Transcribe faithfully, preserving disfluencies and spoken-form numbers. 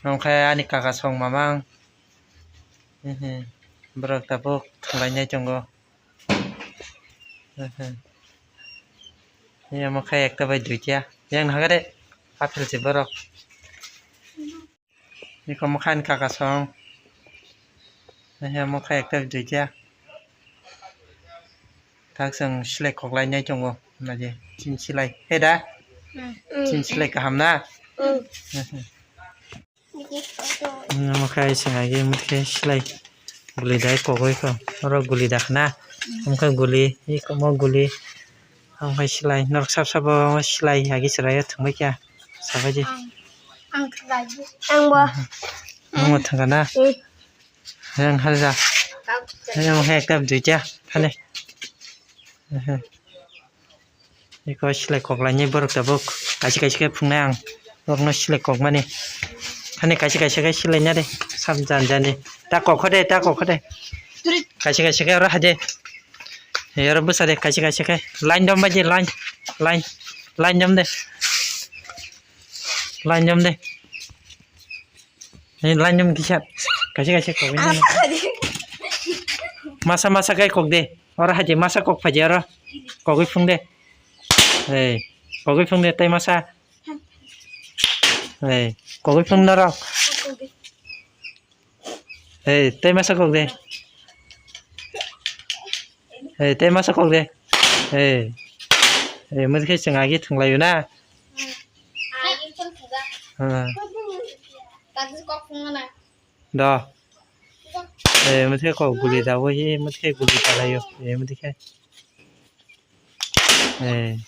Omo khe ani kaka song mamang. Borok tabuk thwnglainai tongo. Omo khe ekta bai duita. Yang naharkhe de apple se borok. Iko mokha ni kaka song. He mokha ekta duita. Thak chwng silai koklai nai tongo. Naidi chini silai. He da? Chini silai kaham na? Mokha ising agi mokhe silai. Guli dai kogoi ko. Oro guli dakhna. Mokha guli. Iko mo guli. Ang hai silai, norok sab sabo silai agi chwraio thwngbai kha, sabaidi. Ang, ang thwngbai. Ang bo. Ang bo thwngkha na? Ang halja. Ang hai ekta duita, thani. Eko silai koklaini borok tabuk. Kaisa kaisa khe phungnai ang. Borokno silai kokmani. Thani kaisa kaisa khe silai nari. Sam jan jani. Ta kokho de, ta kokho de. Kaisa kaisa khe oro haide. Oro bwsa de, kaisa kaisa khe. Line dom bai de, line. Line. Line dom de. Line dom de. Line dom kisa. Kaisa kaisa kok. Masa masa khe kok de. Oro haide masa kok phaidi oro. Kogwi phung de. Ei, kogwi phung de, tai masa. Ei, kogwi phung norok. Ei, tei masa kok de. Ei, tei masa kok de. Ei. Ei, mudikhe chwng agi thwnglaio na. Do. Ei, mudikhe kok guli dawi, mudikhe guli dalaio. Ei, mudikhe. Ei.